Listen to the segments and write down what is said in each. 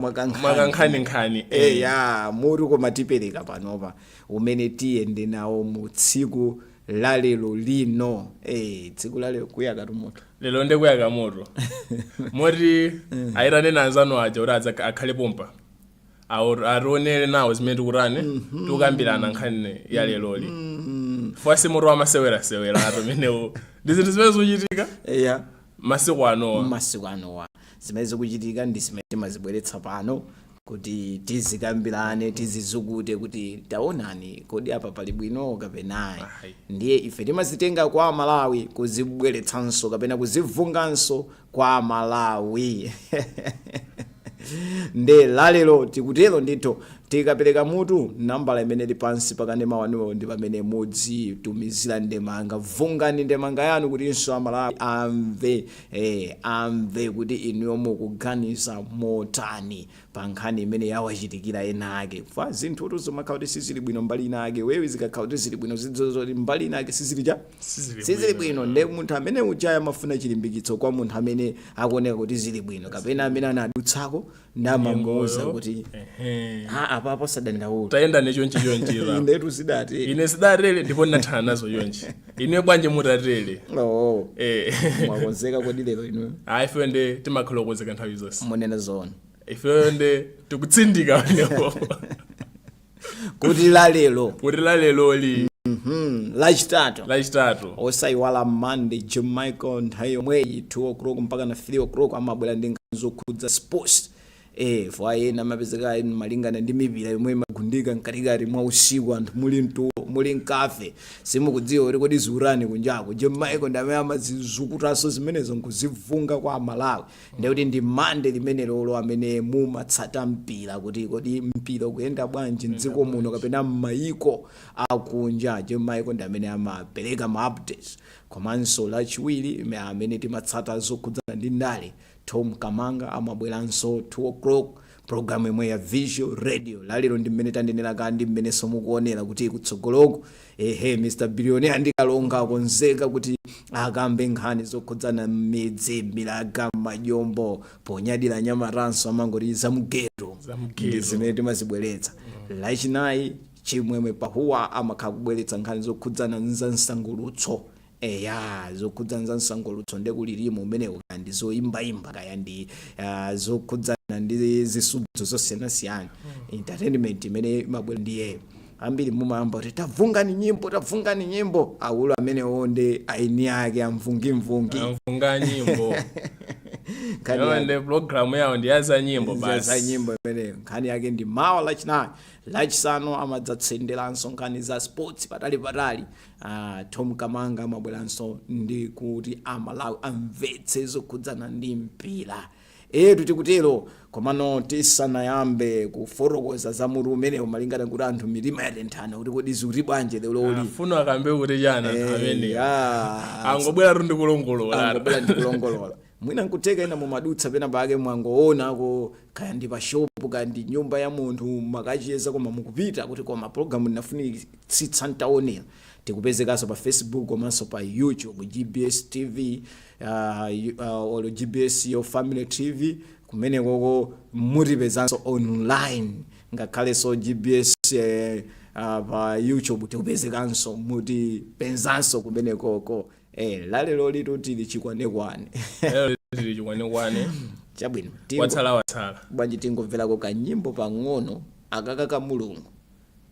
Mwakankhani. Mwakankhani-nkhani. Eya, mutu koma tipereka panopa umene tiyende nawo mu tsiku la lero lino. Tsiku la lero kuyaka tumoto. Lero ndi kuyaka moto moti ayitaneni anzanu aja kuti adza akhale pompa. Ationere nawo zimene tikutani, tikukambirana nkhani ya leroli. Fwasi moto wamasewerasewera ato menewo ndi zinthu zimene zikuchitika masiku anowa. Masiku anowa zimene zikuchitika ndi zimene timazibweretsa pano kuti tizikambirane, tizizukute kuti taonani, kodi apa pali bwino kapena ayi? Ndiye ife timazitenga kwa Malawi kuzibweretsanso kapena kuzivunganso kwa Malawi. Nde lalero tikutero ndithu, tikapereka mutu, nambala imene ili pansi pakanema wanuwo ndi pamene mudzitumizira ndemanga. Vungani ndemanga yanu kutinso Amalawi amve, amve kuti inuyo mukuganiza motani pa nkhani imene yawachitikira ena ake. Fa zinthutu zimakhala kuti sizili bwino mbali ina ake, wewe zikakhala kuti zili bwino zoti mbali ina ake sizili cha Sizili sizili bwino. bwino. Nde munthu amene uja amafuna chilimbikitso kwa munthu amene akuoneka kuti zili bwino kapena amene anadutsako, ndamamuuza Nyengoyo. kuti Ehe. "Ah, apapo sadandaula." Tayenda ne chonchi chonchi. Ndetu zidati Ine sidatere ndipo ndinathana nazo chonchi, ine bwanji mutatere? Oh. Eh. Mwakonzeka kodi lero inu? Ayi, ife nde timakhala okonzeka nthawi zonse. Munena zoona. Ifeyo nde tikutsindika pamenepo kuti lalero, kuti laleloli, Lachitatu, Lachitatu, osayiwala Monday Jamaica nthawi yomweyi 2 o'clock mpaka na 3 o'clock amabwera ndi nkhani zokhudza sports. Fo ena amapezeka malingana ndi mipira yomwe imagundika mkatikati mwa usiku, anthu muli mtulo, muli mkafe, simukudziwa kuti kodi ziurani kunjako. Jamaica ndi amene amazizukutanso zimenezo nkuzivunga kwa Amalawi. Ndekuti ndi Mande limene lolo amene mumatsata mpira kuti kodi mpira ukuyenda bwanji mdziko muno kapena m'mayiko akunja, Jamaica ndi amene amapereka ma updates. Komanso Lachiwiri amene timatsata zokhudzana ndi ndale, Tom Kamanga amabweranso 2 o'clock, programu imwe ya Visual Radio. Lalero ndi mmene tanenera ka ndi mmenenso mukuonera kuti kutsogoloko, ehe, Mr Billionaire ndi Kalonga akonzeka kuti akambe nkhani zokhudzana m'midzi, milaga, majombo, ponyadira nyamatanso amangoti zamgeto. Zamgeto. Ndi zimene timazibweretsa. Lachinayi Chimwemwe Pahuwa amakhala kubweretsa nkhani zokhudzana za msangulutso. Eya, zokhudzana za msangulutso ndekulirimo umenewo, kaya ndi zoyimbayimba, kaya ndi zokhudzana ndi zisudzo zosiyanasiyana, entertainment imene imabwera ndiyeyo. Ambiri mumayamba kuti tavungani nyimbo, tavungani nyimbo. Akulu amenewo ndi aini ake amvungimvungi. Amvunga nyimbo. Nkhani Yo, yake ndi programu yawo ndi yaza nyimbo basi. Za nyimbo imeneyo. Nkhani yake ndi mawa Lachinayi. Lachisanu amadzatsenderanso nkhani za sports patali patali. Tom Kamanga amabweranso ndi kuti Amalawi amvetse zokhudzana ndi mpira. Etu, tikutero. Komano tisanayambe kufotokoza za mutu umenewo, malingana kuti anthu mitima yatenthana kuti kodi zikuti bwanji leroli? Afuno akambe kuti chani anthu amene Ya. Angobwera tu ndikulongolola. Angobwera ndikulongolola. Mwina nkutheka ina mumadutsa pena pake, mwangoonako kaya ndi pa shopu, kaya ndi nyumba ya munthu, makacheza koma mukupita kuti koma program ndinafunitsitsa ntaonera. Tikupezekanso pa Facebook komanso pa YouTube, GBS TV, olo GBS Your Family TV. Kumenekoko mutipezanso online. Ngakhalenso GBS pa YouTube tikupezekanso, mutipezanso kumenekoko. Lalero litu tili chikwanekwane. Lero tili chikwanekwane. Chabwino. Watsala watsala. Bwanji tingomverako kanyimbo pang'ono akaka ka Mulungu?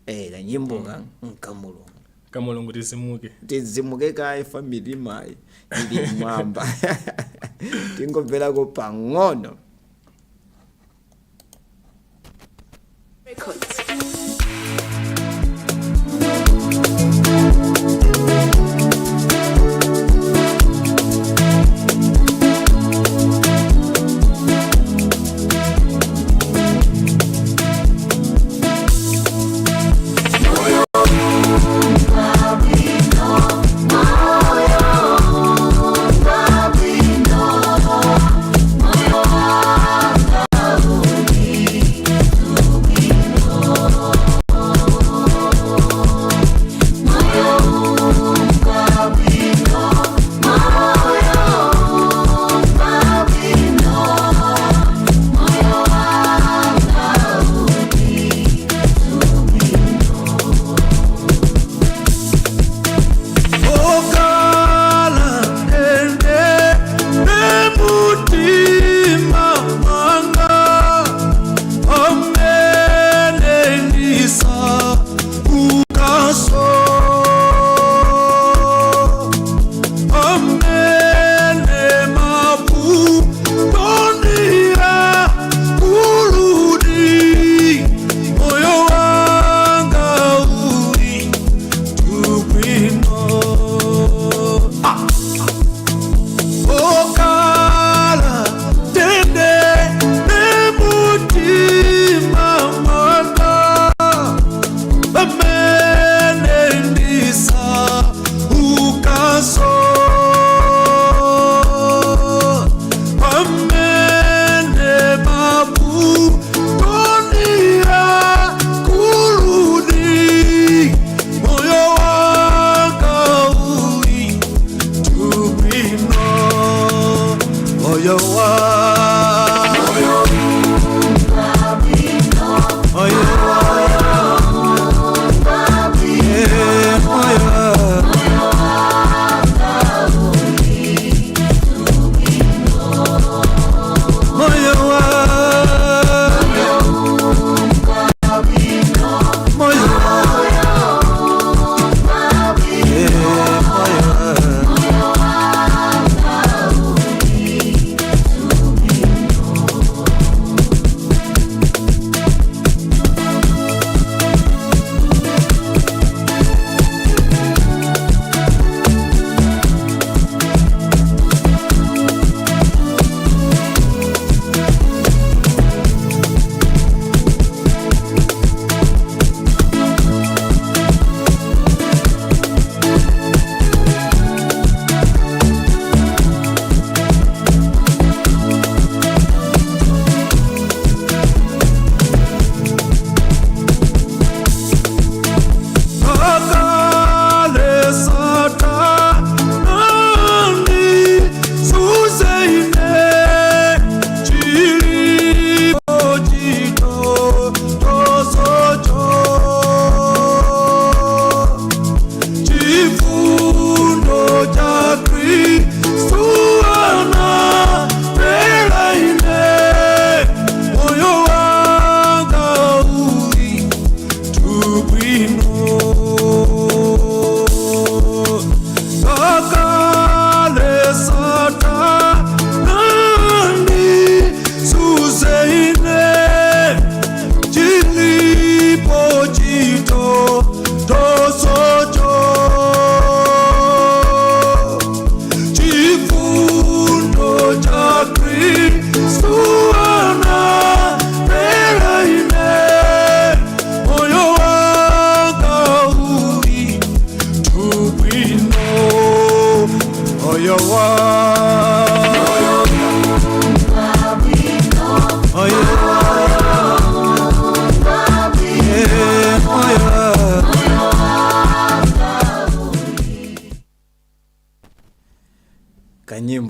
Kanyimbo ka nkamulungu. Kamulungu, tizimuke. Tizimuke kaye, fa mitimayi ili mwamba. Tingomverako pang'ono. Records.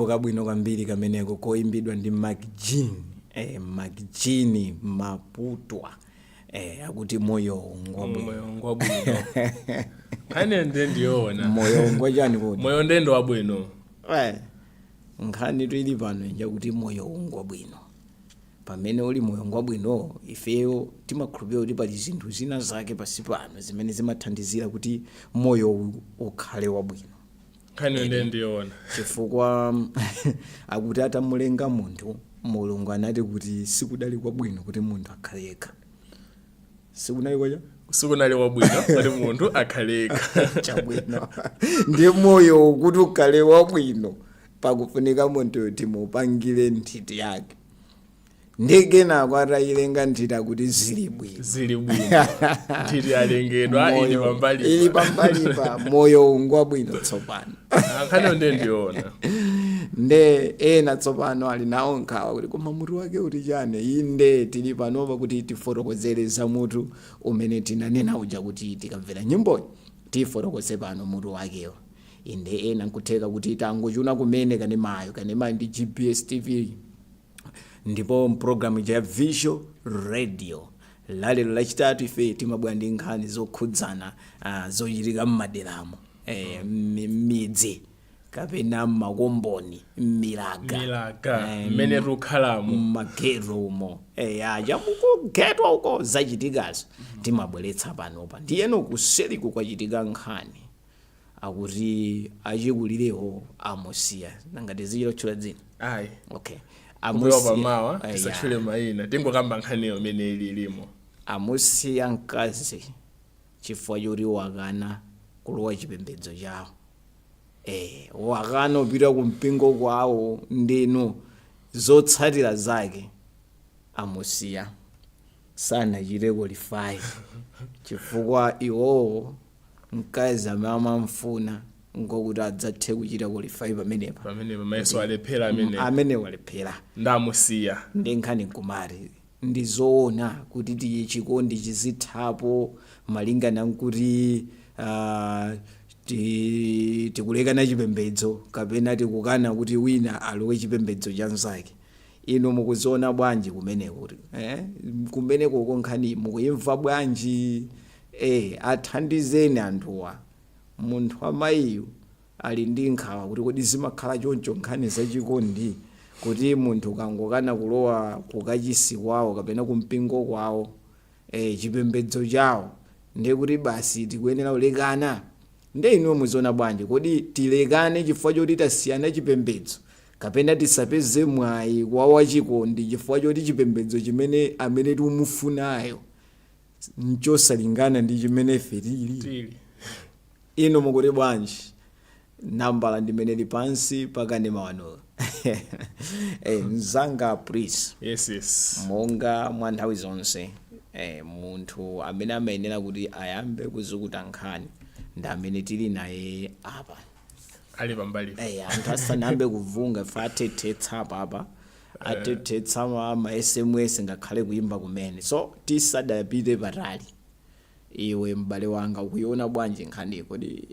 Kabwino kwambiri kameneko koimbidwa ndi Macjean, Macjean Maputwa, akuti moyo ngwabwino. Moyo ngwabwino, nkhani nde ndiyoona. Moyo ngwachani kodi? Moyo ndendo wabwino. Nkhani tili pano njakuti moyo ngwabwino. Pamene uli moyo ngwabwino, ifeyo timakhulupirira kuti pali zinthu zina zake pasi pano zimene zimathandizira kuti moyo ukhale wabwino. Nkhani nde ndiyoona. Chifukwa akuti atamulenga munthu, Mulungu anati kuti sikudali kwabwino kuti munthu akhale yekha. Sikunali kwacha? Sikunali wabwino kuti munthu akhale yekha. Chabwino, ndi moyo kuti ukhale wabwino pakufunika munthu timupangire nthiti yake. Ndi kenako atayilenga nthiti akuti zili bwino. Zili bwino, nthiti yalengedwa ili Moyo- pambalipa. Ili pambalipa, moyo ngwabwino tsopano. Nkhani nde ndiyoona. Nde ena tsopano ali nawo nkhawa kuti koma mutu wake uti chani? Inde, tili panopa kuti tifotokozere za mutu umene tinanena uja, kuti tikamvera nyimboyi tifotokoze pano mutu wakewo. Inde, ena nkutheka kuti tangochuna kumene kanemayo. Kanemayo ndi GBS TV, ndipo mpulogalamu ya Visual Radio lalero Lachitatu ife timabwera ndi nkhani zokhudzana zochitika m'maderamo, m'midzi kapena m'makomboni, m'milaga. Milaga mmene tikukhalamo. M'mageto umo, chamukugeto uko, zachitikazo timabweretsa panopa. Ndiyeno kuseliku kwachitika nkhani, akuti achikulirewo amusiya. Nangati zichilotchula dzina? Ayi. Okay. Kupewa pamawa. Tisatchule mayina, tingokamba nkhaniyo imene ililimo. Amusiya mkazi chifukwa choti wakana kulowa chipembedzo chawo, wakana kupita kumpingo kwawo. Ndinu zotsatira zake amusiya, sanachite qualify chifukwa iwowo mkazi amene amamfuna ngokuti adzathe kuchita qualify pamenepa. Pamene mayeso alephera amene. Amene walephera. Ndamusiya. Ndi nkhani nkumati ndi zoona kuti tiye chikondi chizithapo malingana nkuti tikulekana chipembedzo kapena tikukana kuti wina alowe chipembedzo cha mnzake? Inu mukuziona bwanji kumeneko kuti, kumeneko nkhani mukuyimva bwanji? Athandizeni anthuwa. Munthu amayiyu ali ndi nkhawa kuti kodi zimakhala choncho nkhani zachikondi, kuti munthu kangokana kulowa kukachisi kwawo kapena kumpingo kwawo, chipembedzo chawo, ndiye kuti basi tikuyenera kulekana? Ndiye inuyo muziona bwanji? Kodi tilekane chifukwa choti tasiyana chipembedzo, kapena tisapeze mwayi kwa wachikondi chifukwa choti chipembedzo chimene amene tikumufunayo nchosalingana ndi chimene ife tili? Tili. Inu mukuti bwanji? Nambala ndimene li pansi pakanema wanuyo. Mzanga Prince. Yes. Monga mwa nthawi zonse, munthu amene amayenera kuti ayambe kuzukuta nkhani ndi amene tili naye apa. Ali pambali. Anthu asanayambe kuvunga, ife athethetsa apapa, athethetsa ma SMS ngakhale kuyimba kumene. So tisadapite patali, iwe m'bale wanga ukuiona bwanji nkhani? Kodi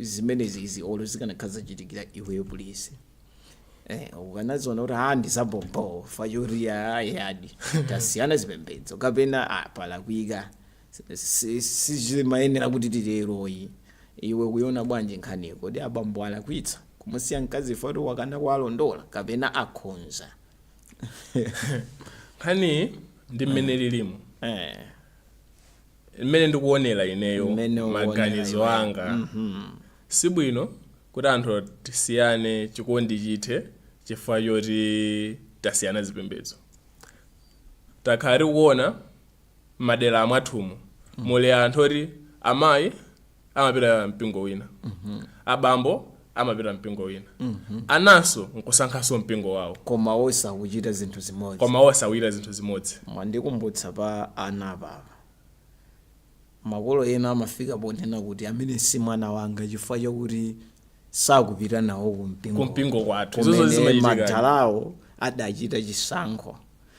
zimenezi izi olo zikanakhala zachitikira iweyo please, ukanaziona kuti ndizabombo fachoti yadi tasiyana zipembedzo, kapena palakwika, sizimayenera kuti titeroyi? Iwe kuiona bwanji nkhani? Kodi abambo alakwitsa kumusiya mkazi foti wakana kuwalondola, kapena akhonza? Nkhani ndi mmene lilimo, mmene ndikuonera ineyo, Mmene ukuonera maganizo iweyo. anga, sibwino kuti anthu tisiyane, chikondi chithe chifukwa choti tasiyana zipembedzo. Takhala tikuona madera mwathumu muli anthu oti amayi amapita mpingo wina, abambo amapita mpingo wina, ananso nkusankhanso mpingo wawo. Koma osakuchita zinthu zimodzi. Koma osawira zinthu zimodzi. Mwandikumbutsa pa ana apapa. Makolo ena amafika ponena kuti amene si mwana wanga chifukwa chakuti sakupita nawo kumpingo. Kumpingo kwathu. Izozo kumene zimachitika. Madalawo adachita chisankho.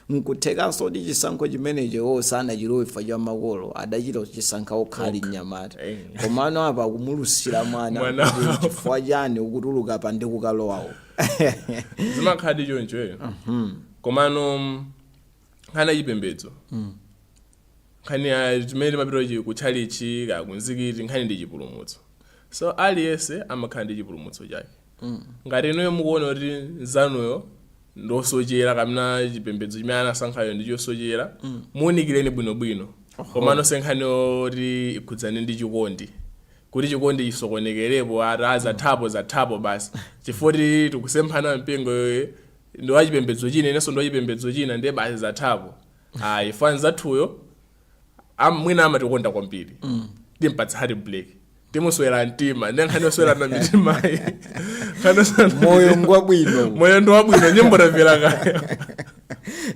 Nkuthekanso kuti chisankho chimenecho iwo sanachilowe chifukwa cha makolo, adachita kuchisankha okha ali mnyamata. Komano apa akumulusira mwana Mwana kuti wawo. Chifukwa chani ukutuluka pa ndi kukalowawo? Zimakhala choncho eyo. Komano nkhani yachipembedzo, nkhani ya chimene timapita kutchalichi kaya kumzikiti, nkhani ndi chipulumutso. So aliyense amakhala ndi chipulumutso chake. Ngati inuyo mukuona kuti nzanuyo ndosochera kapena chipembedzo chimene anasankhayo ndi chosochera, muwunikireni bwinobwino. Komano se nkhani yoti ikhudzane ndi chikondi, kuti chikondi chisokonekerepo, ati azathapo zathapo basi chifukwa tikusemphana mpingo, ndi wachipembedzo china, inenso ndi wachipembedzo china, ndiye basi zathapo, ayi. Fani zathuyo mwina amatikonda kwambiri, timpatsa heart break, timuswera mtima. Ndi nkhani yoswerana mitimayi, nkhani yoswerana. Moyo ngwabwino. Moyo ndi wabwino, nyimbo tamvera kaya.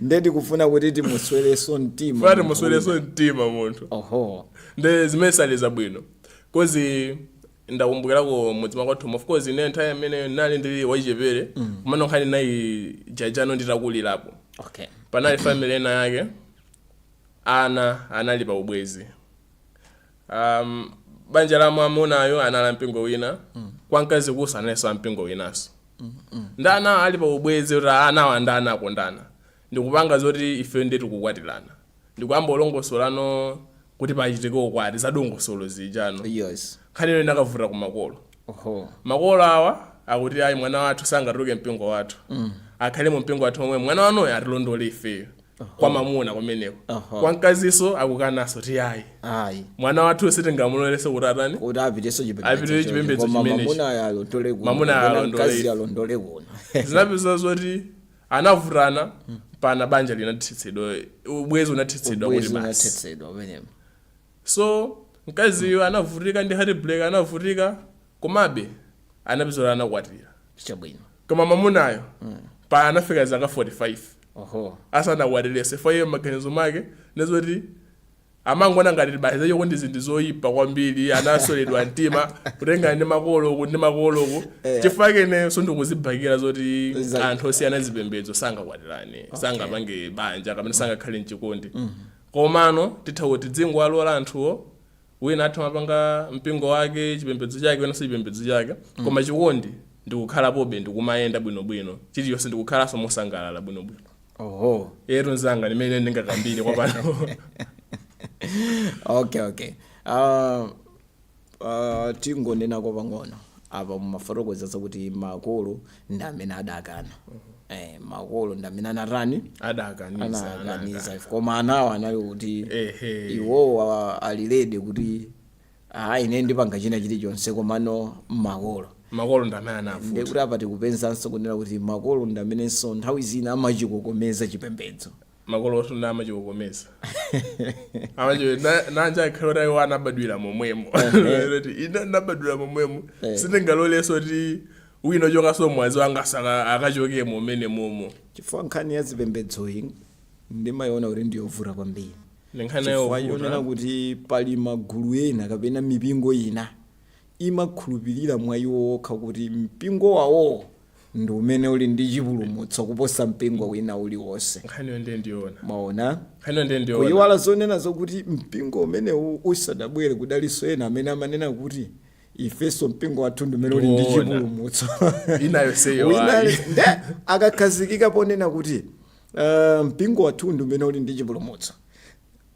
Nde tikufuna kuti timuswereso mtima. Funa timuswereso mtima munthu. Nde zimene sali zabwino, 'cause ndakumbukirako mudzi mwakwathumu. Of course ine nthawi imene nali ndili wachichepere, kumene nkhani nayi jajano nditakulirapo, panali family ena yake, ana anali pa ubwezi. Banja la mwamunayo anali mpingo wina, kwa mkazi kuso analinso ampingo winanso. Ndi ana ali pa ubwezi, kuti anawa ndi ana akondana, ndikupanga zoti ife ndi tikukwatirana, ndikuyamba ulongosolano kuti pachitike ukwati, zadongosolo zijano. Nkhani ino inakavuta ku makolo. Makolo awa akuti ayi, mwana wathu sangatuluke mpingo wathu, akhale mu mpingo wathu omwe, mwana wanuyo atilondole ifeyo, kwa mamuna kumeneko. Kwa mkaziso akukanaso ti ayi, ayi, mwana wathu sitingamulolese kuti atani? Kuti apiteso. Apite chipembedzo Koma chimenechi. mamuna alondole kuno, Mamuna kapena alondole. mkazi alondole kuno. Zinapeza zoti anavutana pana banja linathetsedwa, ubwezi unathetsedwa kuti ubwezi basi. Unathetsedwa pamenepo. So mkaziyo anavutika ndi heartbreak, anavutika, komabe anapeza kuti anakwatira. Koma mamunayo pa anafika zaka 45 asanakwatirenso. Fa iye maganizo make nezoti amangona ngati basi zachikondi zinthu zoyipa kwambiri, anasoledwa mtima kutengana ndi makolo uku ndi makolo uku. Chifukwa kene sindikuzibhakira zoti anthu osiyana zipembedzo sangakwatirane, sangapange banja kapena sangakhale mchikondi. Komano titha kuti dzingowalola anthuwo, wina atha mapanga mpingo wake, chipembedzo chake, winanso chipembedzo chake, koma chikondi ndikukhalapobe, ndikumayenda bwinobwino, chilichonse ndikukhalanso mosangalala bwinobwino. Etu nzanga, ndimene ndingakambire kwa pano. Okay, tingonenako pang'ono apa mumafotokoza zakuti makolo ndi amene adakana, makolo ndi amene anatani? Adakaniza. Anakaniza, koma anawo anali kuti iwowo ali ready kuti ah, ine ndipanga china chilichonse, komano makolo. Makolo ndi amene anavuta. Ndekuti apa tikupenzanso kunena kuti makolo ndi amenenso nthawi zina amachikokomeza chipembedzo. Makolo osunda amachikokomeza. Nanja akhala kuti iwo anabadwira momwemo, kuti ine ndabadwira momwemo, sindingalolenso kuti wina ochokanso mwazi wanga saka akachokemo umene momo. Chifukwa nkhani ya zipembedzoyi ndimayiona kuti ndiyovuta kwambiri. Ndi nkhani Chifukwa yovuta. yonena kuti pali magulu ena kapena mipingo ina imakhulupirira mwa iwo okha kuti mpingo wawo ndi umene uli ndi chipulumutso kuposa mpingo wina uliwonse. Nkhaniyo ndiye ndiona. Maona? Nkhaniyo ndiye ndiona. Kuyiwala zonena zokuti mpingo umenewu usadabwere kudalinso ena amene amanena kuti ifenso mpingo wathu ndi umene uli ndi Ndiwoona. chipulumutso. Inayo seyo Wina ayi. Nde akakhazikika ponena kuti mpingo wathu ndi umene uli ndi chipulumutso,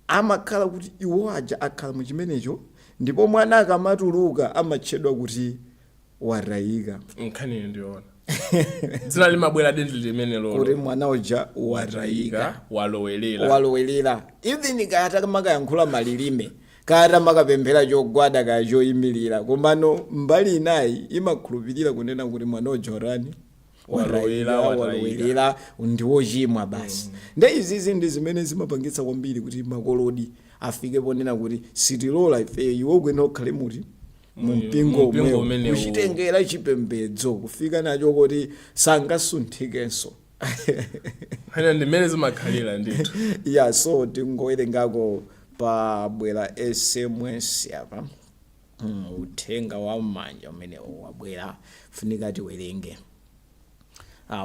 amakhala kuti iwo aja akhala mu chimenecho, ndipo mwana akamatuluka amatchedwa kuti watayika. Nkhaniyo ndiona dzina limabwera dindi limene lolo kuti mwana uja watayika, walowelera. Walowelera. Even kaya takamakayankhula malilime, kaya tamakapemphera chogwada kaya choyimirira, komano mbali inayi imakhulupirira kunena kuti mwana uja watani? Walowera, watayika, watayika. Walowelera, ndiwochimwa basi. Nde izizi ndi zimene zimapangitsa kwambiri kuti makolodi afike ponena kuti sitilola ife, iwe kwene ukhale muti mumpingo mumpingo omwewo. Umenewo. Kuchitengera chipembedzo kufika nacho kuti sangasunthikenso. Nkhaniyo ndimene zimakhalira ndithu. Ya, so tingowerengako pabwera SMS apa. Uthenga wa m'manja umenewo wabwera, funika tiwerenge.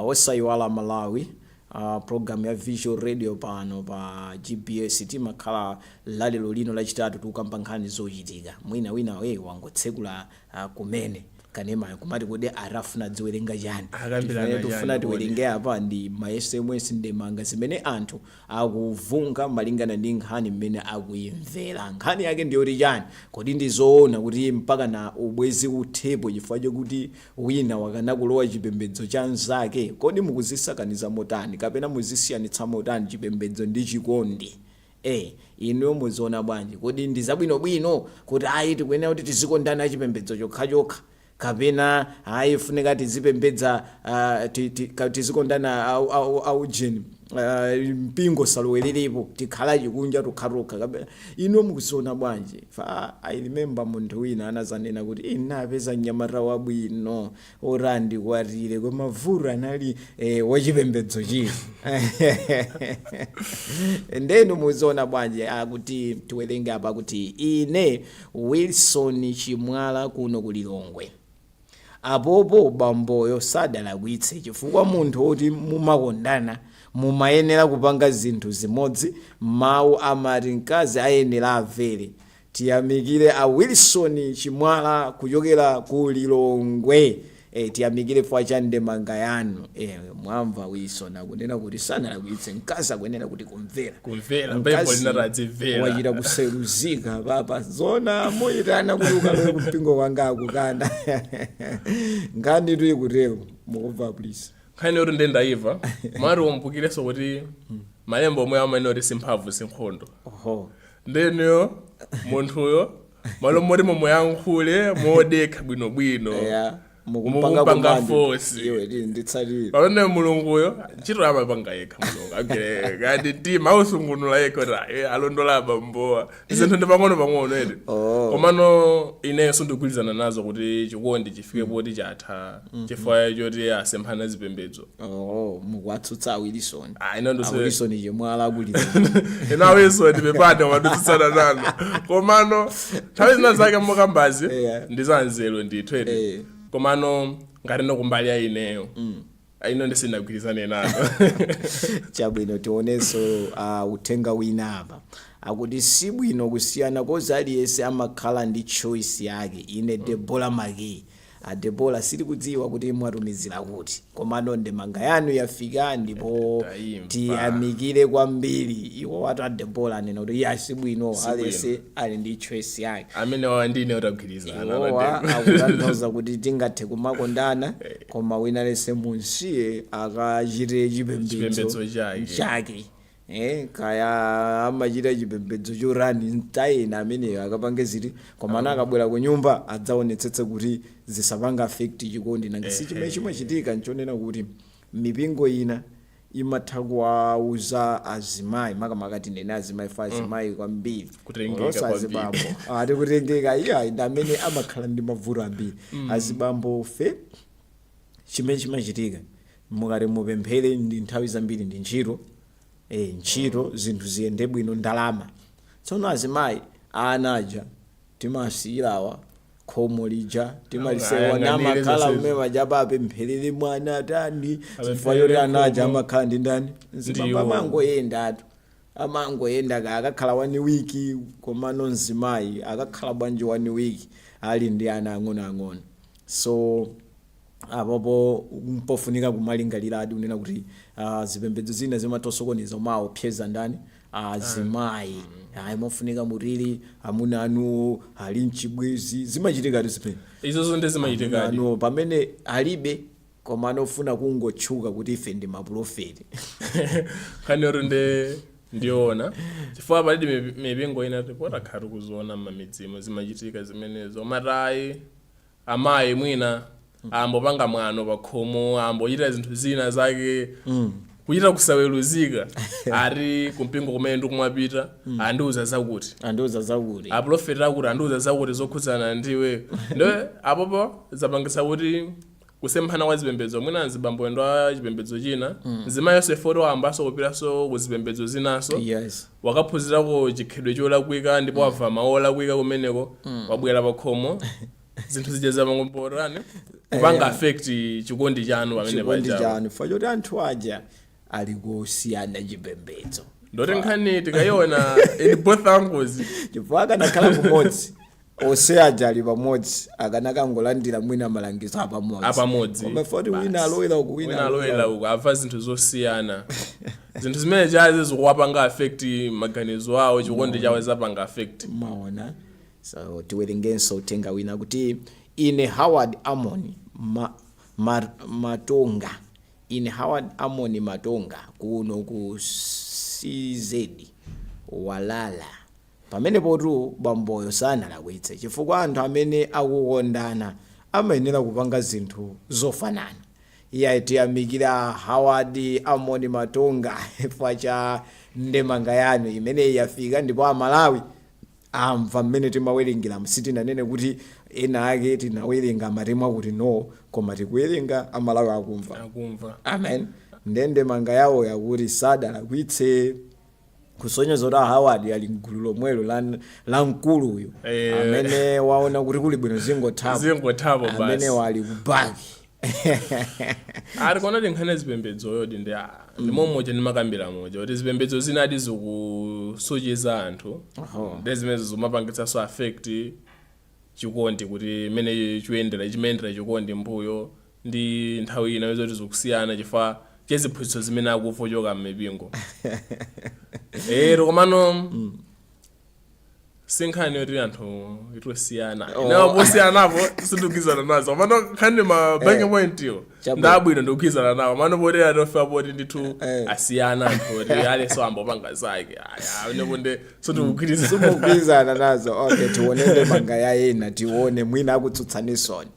Osayiwala Malawi. Program ya Visual Radio pano pa GBS, timakhala lalero lino Lachitatu tikukamba nkhani zochitika. Mwina wina we wangotsekula kumene kanemayo, kumati kodi arafuna adziwerenga chani? Akambirana Tifune chani tifuna kodi? Tiwerenge apa ndi ma SMS, ndemanga zimene anthu akuvunga malingana ndi nkhani mmene akuyimvera. Nkhani yake ndiyoti chani? Kodi ndizoona kuti mpaka na ubwezi uthepo chifukwa chokuti wina wakana kulowa chipembedzo cha mnzake? Kodi mukuzisakaniza motani kapena muzisiyanitsa motani chipembedzo ndi chikondi? Inuyo muziona bwanji? Kodi ndi zabwinobwino kuti ayi, tikuyenera kuti tizikondana chipembedzo chokhachokha, kapena ayi, funika tizipembedza, tizikondana aujeni, mpingo salowererepo, tikhala chikunja tokhatokha, kapena inuyo mukuziona bwanji? Fa I remember munthu wina anazanena kuti inapeza mnyamata wabwino oti andikwatire, koma vuto anali wachipembedzo china. Ndenu muziona bwanji? Akuti tiwerenge apa kuti ine Wilson Chimwala kuno ku Lilongwe. Apopo bamboyo sadalakwitse, chifukwa munthu woti mumakondana mumayenera kupanga zinthu zimodzi. Mawu amati mkazi ayenera amvere. Tiyamikire a Wilson Chimwala kuchokera ku Lilongwe. Tiyamikire chifukwa cha ndemanga yanu. Mwamva, Wilson akunena kuti sanalakwitse, mkazi akuyenera kuti kumvera. Kumvera. Mkazi Baibulo linati adzimvera. Wachita kuseruzika papa zona muyitana kuti ukalowe kumpingo kwanga, akukana. Nkhani tu ikutero. Mukumva, please? Nkhani yoti nde ndaiva. Mwati umbukirenso kuti malembo omwe amanena kuti simphamvu sinkhondo. Oho. Ndeniyo munthuyo malo moti mumuyankhule modekha bwinobwino, Yeah, mukumpanga mukumpanga command. force. Iwe nditsatire. Pamene Mulunguyo ntchito amapanga yekha. Mulungu agere kati mtima ausungunula yekha kuti ayi, alondola abambowa, zinthu ndi pang'ono pang'ono edi. Oh. Komano inenso ndigwirizana nazo kuti chikondi chifike poti chatha chifukwa choti asemphana zipembedzo. Oh, mukuwatsutsa a Wilson? Ah, ine A Wilson Chimwala kulira. Ino a Wilson, pepani, madutsutsana nanu, komano nthawi zina zake mukambazi ndi zanzeru ndithu edi. Komano ngati kumbali ya ineyo, ino ndisinagwirizane nalo. Chabwino, tionenso uthenga wina apa. Akuti sibwino kusiyana 'cause aliyense amakhala ndi choice yake. Ine Debola Maki. A Debola, sitikudziwa kuti mwatumizira kuti, komano ndemanga yanu yafika ndipo Tayimva. tiyamikire kwambiri. Iwo watu a Debola anena kuti iya, sibwino, Sibwino. aliyense ali ndi choice yake. Amene wawa ndine utagwirizana. Iwowa akutanthauza kuti tingathe kumakondana, koma wina lense munsiye akachite chipembedzo Chipembedzo chake. Chake. Kaya amachita chipembedzo chorani, mtayena ameneyo akapange ziti, koma ana akabwera ku nyumba adzaonetsetse kuti zisapanga affect chikondi. Nanga si chimene chimachitika nchonena kuti mipingo ina imatha kuwauza azimayi, makamaka tinene azimayi, fa azimayi kwambiri Kutengeka Olonso kwambiri. azibambo ati kutengeka, iya, ndi amene amakhala ndi mavuto ambiri. Azibambo fe, chimene chimachitika, mukati mupemphere, ndi nthawi zambiri ndi ntchito, ntchito, zinthu ziyende bwino, ndalama. Tsono azimayi, ana aja timasiyirawa, khomo lija timalisewa, Ayang'anire namakhala zonsezo. kumene paja apempherere mwana tani, chifukwa Apempherere choti ana aja khomo. amakhala ndi ndani? Mzibambo. Ndiwo. Amangoyendatu, amangoyenda ka akakhala one week, komano mzimayi akakhala bwanji one week ali ndi ana ang'onoang'ono? So apopo mpofunika kumalingaliradi kunena kuti zipembedzo zina zimatosokoneza, umaopseza ndani? Azimayi. Ayi, mofunika mutili amuna anu ali mchibwezi, zimachitikatu zimene. Izozo ndi zimachitikadi. Anu pamene alibe, koma anofuna kungotchuka kuti ife ndi mapulofeti. Nkhani yoti ndi ndiyoona, chifukwa palidi mipingo ina tipotakhala tikuziona m'mamidzimo, zimachitika zimenezo. Matayi amayi mwina ambopanga mwano pa khomo, ambochita zinthu zina zake, kuchita kusaweruzika, ati kumpingo kumene ndikumapita andiuza zakuti, andiuza zakuti, aprofeti akuti andiuza zakuti zokhudzana ndiwe. Nde apopo zapangisa kuti kusemphana kwa zipembedzo, mwina azibambo endo a chipembedzo china, mzimayi yonse foti wayambanso kupitanso ku zipembedzo zinaso, wakaphunzirako chikhalidwe cholakwika ndipo wamva mawu olakwika kumeneko, wabwera pa khomo, zinthu zija zamangomborani kupanga affect chikondi chanu pamene chikondi pachapo. Chanu, chifukwa choti anthu aja Ali kusiyana chipembedzo. Ndoti nkhani tikayiona in both angles. Chifukwa akanakhala kumodzi, onse aja ali pamodzi, akanakangolandira mwina malangizo apamodzi. Apamodzi. Koma foti wina Basi. alowera uku, wina wina alowera uku, amva zinthu zosiyana, zinthu zimene chazi zikuwapanga affect maganizo awo, chikondi chawo zapanga affect. Maona? So tiwerengenso uthenga wina kuti ine Howard Amon Matonga, ine Howard Amon Matonga kuno ku CZ Walala. Pamenepotu bamboyo sanalakwitse, chifukwa anthu amene akukondana amayenera kupanga zinthu zofanana. Iye tiyamikira Howard Amon Matonga chifukwa cha ndemanga yanu imeneyi yafika, ndipo Amalawi amva mmene timawerengera. Sitinanene kuti ena ake tinawerenga matemwa kuti no, koma tikuwerenga, Amalawi akumva. Akumva. Amen. Ndemanga yawo yakuti sadalakwitse, kusonyeza kuti Howard ali mgulu lomwelo la mkuluyu amene waona kuti kuli bwino zingothapo. Zingothapo. Amene basi. wali kubaki. Ari kuona ti nkhani zipembedzoyo ndi ndimomoja ndimakambira moja kuti zipembedzo zinadi zikusocheza anthu. Ndi zimene zimapangitsanso affect chikondi, kuti imene chiyendera chimayendera chikondi mbuyo ndi nthawi ina zoti zikusiyana chifukwa cheziphunzitso zimene akufochoka m'mipingo ero. Komano sinkhani yoti anthu itosiyana. Inawo posiyanapo sindikugwizana nazo, komano nkhani ma bank point yo Chabwino. ndabwino, ndikugwizana nawo. Mano poti atofa poti ndithu asiyana anthu oti aliso ambopanga zake aya nepo nde sindikugwirizana. Simugwirizana nazo. Okay, tione ndemanga ya ena, tione mwina akutsutsanisoni.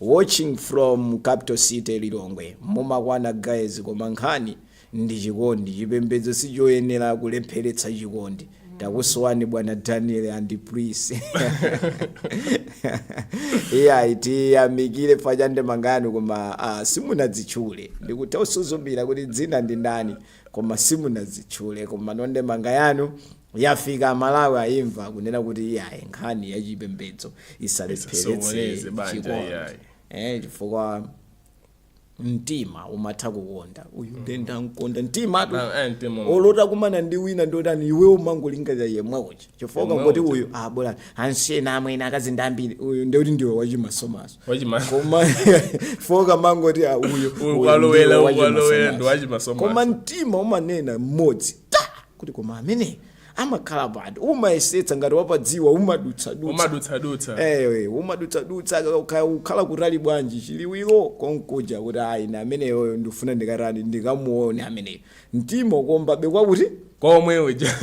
Watching from Capital City, Lilongwe. Mumakwana guys, koma nkhani ndi chikondi, chipembedzo sichoyenera kulepheretsa chikondi. Takusowani bwana Daniel and Prince. Iyayi, tiyamikire fa ndemanga yanu, koma simunadzitchule. Ndikutha usuzumira kuti dzina ndi ndani, koma simunadzitchule. Koma ndemanga yanu yafika, Malawi ayimva kunena kuti iyayi, nkhani yachipembedzo isalepheretse Isasokoneze banja, chikondi. Iyayi. Chifukwa mtima umatha kukonda uyu, ndenda nkonda mtima tu. Mtima. Olota kumana ndi wina ndotani, iwe umangolingalira yemwe uja, chifukwa Yemwe ukangoti uja. uyu abola ansena amwene akazi ndi ambiri, uyu ndekuti ndiwe wachimasomaso. Wachima Koma foka mangoti uyu Uyu uyu kwalowera, ndiwe ukwalowera ndi wachimasomaso. wachimasomaso. Koma mtima umanena mmodzi ta kuti koma amene amakhala pati, umayesetsa ngati wapadziwa, umadutsadutsa. Umadutsadutsa. Ewe, umadutsadutsa, ukhala kutali bwanji, chiliwiro konkuja kuti ayi, na ameneyoyo ndifuna ndikatani, ndikamuone ameneyo. Mtima ukombabe kwakuti Komwe uja,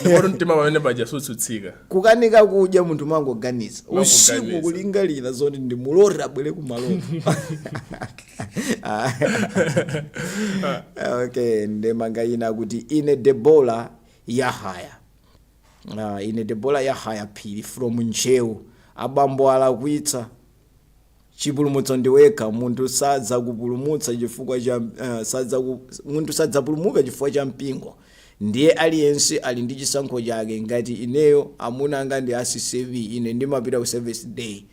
ndipo mtima pamene paja sutsutsika. Kukanika kudya, munthu mangoganiza usiku, Mangoganiza. kulingalira zoti ndimulore abwere kumaloto. Okay, ndemanga ina kuti ine Debola Yahaya, ine Debola Yahaya Phiri from Nchewu. Abambo alakwitsa, chipulumutso ndiwekha munthu, sadzakupulumutsa chifukwa cha munthu sadzapulumuka chifukwa cha mpingo. Ndiye aliyense ali ndi chisankho chake. Ngati ineyo amuna anga ndi a CCAP, ine ndimapita ku Seventh Day,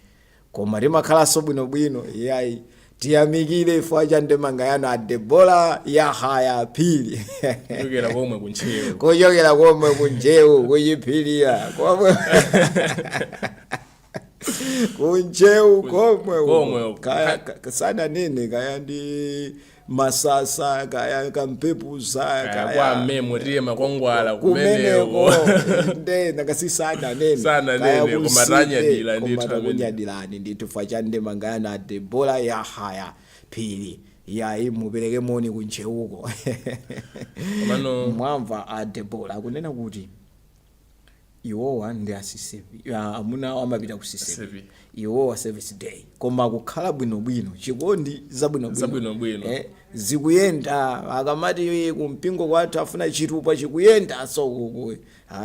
koma timakhalanso bwinobwino. Iyayi, tiyamikire chifukwa cha ndemanga yanu a Debola Yahaya Phiri. Kuchokera komwe kuNtchewu. Kuchokera komwe kuNjewu, kuchiphirira komwe kuNjewu komwe uko. Komwe uko. Kaya sananene kaya ndi Masasa, kaya Kampepusa, kaya kwa memo tiye Makwangwala kumeneko. Kumeneko. Nde nakasisananene. Sananene, koma tanyadira ndithu amene. Takunyadirani ndithu fa cha ndemanga yanu a Debola Yahaya Phiri. Yayi, mupereke moni kuNchewuko. Komano Mwamva a Debola akunena kuti iwowa ndi a CCAP, amuna awo amapita ku CCAP, CCAP. Iwowa Seventh Day, koma kukhala bwinobwino, chikondi zabwinobwino. Zabwinobwino. Zikuyenda. Akamati kumpingo kwathu afuna chitupa, chikuyenda. So kuku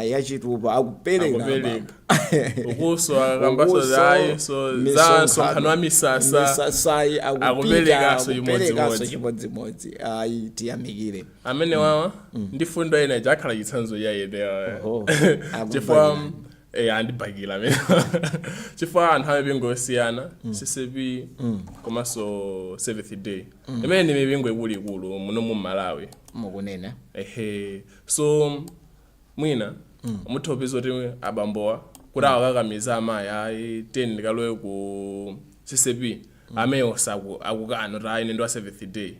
ya chitupa akupereka. Akupereka. Baba. Ukuso akambaso Ukuso, zayi so za nsonkhano wa misasa. Misasayi akupita. Akuperekaso. Akuperekaso. Chimodzimodzi. Chimodzimodzi. Ayi, tiyamikire. Amene wawa ndi fundo ina chakhala chitsanzo cha ine. Oho, chifukwa akubva. Andibhakila amene chifukwa anthu amipingo yosiyana, CCP komanso Seventh Day, imene ndi mipingo ikuluikulu muno mu Malawi. Mukunena. Ehe, so mwina mutha kupeza kuti abambowa kuti awakakamiza amayi, ayi, teni ndikalowe ku CCP, ameyo akukana kuti ayi, ine ndi wa Seventh Day.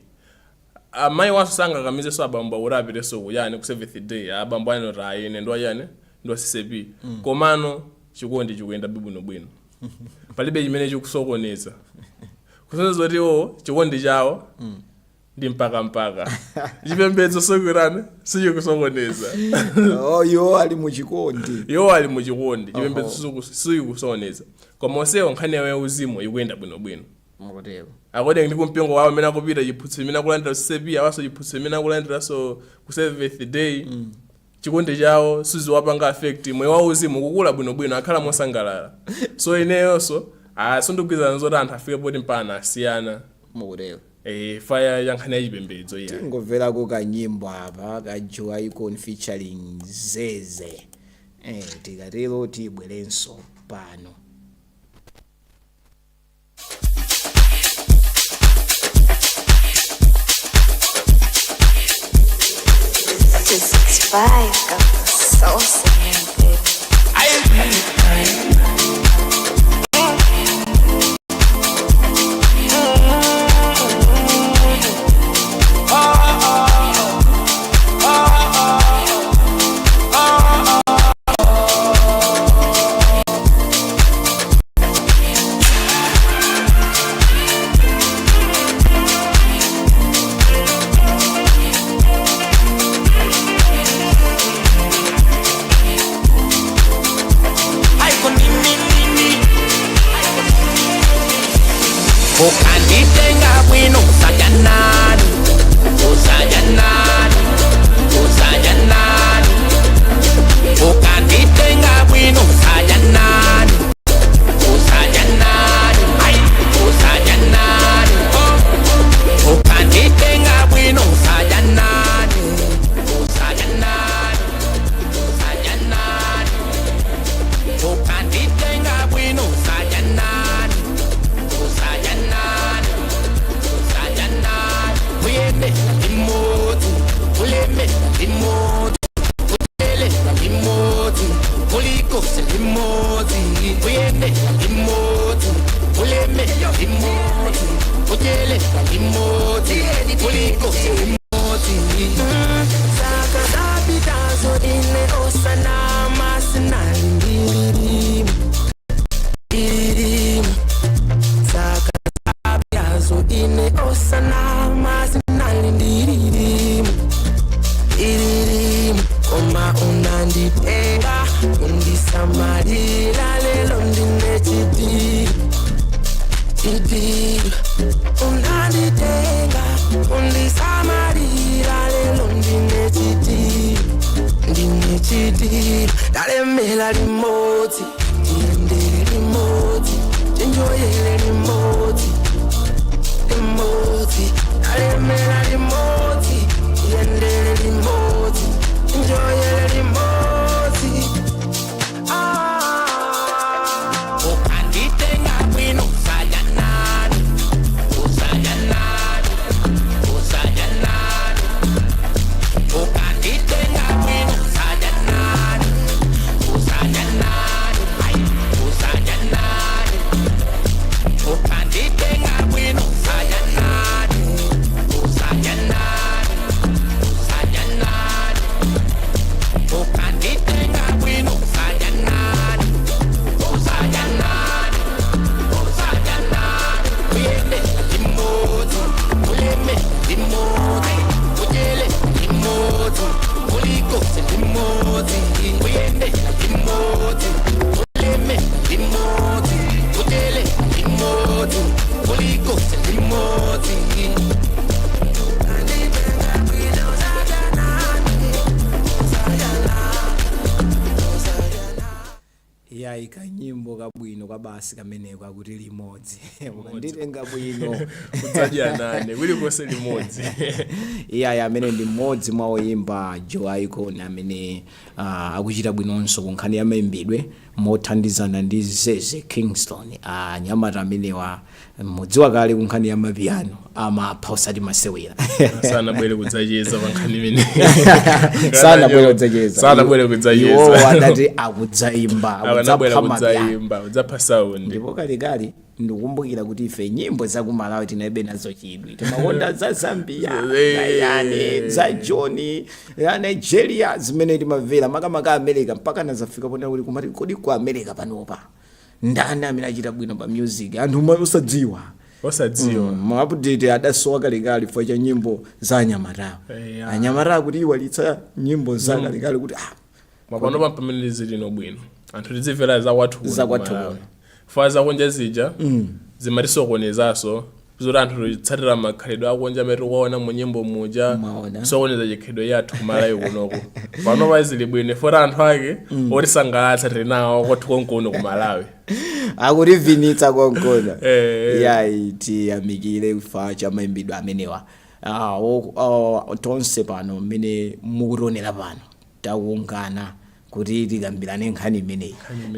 Amayi waso sangakamizenso abambo kuti apitenso kuyani, ku Seventh Day. Abambo anena kuti ayi, ine ndi wachani, ndi wa CCP. Komano chikondi chikuyenda bwinobwino, palibe chimene chikusokoneza, kusonyeza kuti iwo chikondi chawo ndi mpaka chipembedzo sokurani sichikusokoneza. Oh, iwo ali muchikondi. Iwo ali muchikondi, chipembedzo sichikusokoneza, koma onsewo nkhani yawo yauzimu ikuyenda bwinobwino. Mukutero. According ndi kumpingo wawo amene akupita, chiphunzitso imene akulandira CCP, awaso chiphunzitso imene akulandiranso ku Seventh Day, chikondi chawo siziwapanga affect, moyo wa uzimu kukula bwinobwino, akhala mosangalala. So ineyonso sindikugwirizana zoti anthu afike poti mpana asiyana. Mukutero. Faya ya nkhani ya chipembedzo iya. Tingomverako kanyimbo apa ka Joe Icon featuring Zeze. Tikatero tibwerenso pano. This vibe got the sauce in it, baby. Ukanditenga bwino, usajanani, usajanani, usajanani. Ukanditenga bwino, usajanani, usajanani, ai, usajanani. Ukanditenga bwino, usajanani, usajanani, usajanani. Ukanditenga bwino, usajanani, usajanani, usajanani. Uyende limodzi, uleme limodzi, utele limodzi, kulikose limodzi. Uyende limodzi, uleme limodzi, utele limodzi, kulikose limodzi. Zaka zapitazo ine osanama sinalindililimu ililimu. Zaka zapitazo ine osanama sinalindililimu ililimu, koma unanditenga undisamalila, lelo ndine chidili chidili. Unanditenga undisamalila, lelo ndine chidili, ndine chidili. Dalemela limodzi, tiyendele limodzi, tinjoyele limodzi limodzi. Dalemela limodzi, tiyendele limodzi, tinjoyele limodzi. Ah. Ukanditenga bwino, usajanani, usajanani, usajanani. Ukanditenga bwino, usajanani, usajanani, ai, usajanani. Ukanditenga bwino, usajanani, usajanani, usajanani. Ukanditenga Yayi, kanyimbo kabwino kabasi kameneko akuti limodzi, ukanditenga bwino. Kudzadya nane kulikonse limodzi. Iyayi, amene ndi mmodzi mwa oyimba, Joe Icon, amene akuchita bwinonso ku nkhani ya mayimbidwe mothandizana ndi Zeze Kingston. Anyamata amenewa mudziwa kale ku nkhani ya mapiyano amapha, osati masewera. Sanabwere kudzacheza pa nkhani imene. Sanabwere kudzacheza. Sanabwere kudzacheza. Iwowo adati akudzayimba. Akanabwera akudzapha mapiyano. Kudzayimba, kudzapha sound. Ndipo kalekale ndikukumbukira kuti ife nyimbo za kumalawi tinalibe nazo chidwi, timakonda za Zambia, yani za Joni ya Nigeria zimene timamvera, makamaka America, mpaka nazafika pona kuti kumati kodi ku America panopa ndani amene achita bwino pa music? Anthu osadziwa. Osadziwa. Ma update adasowa kalekale chifukwa cha nyimbo za anyamatawo. Anyamatawo kuti iwalitsa nyimbo za kalekale kuti ah. Mapano pa pamene zili bwino, anthu tizimvera zakwathu kuno. Zakwathu ku Malawi. Kuno. Fa zakunja zija zimatisokonezaso, zoti anthu titsatira makhalidwe akunja amene tikuwaona mu nyimbo muja. Mwaona. Sokoneza chikhalidwe yathu kumalawi kunoko. Pano pazili bwino foti anthu ake otisangalatsa tili nawo kwathu konkuno ku Malawi. Akutivinitsa konkona. Eh. Yayi, tiyamikire kufa cha mayimbidwe amenewa. Tonse pano mmene mukutionera pano takungana kuti tikambirane nkhani imeneyi.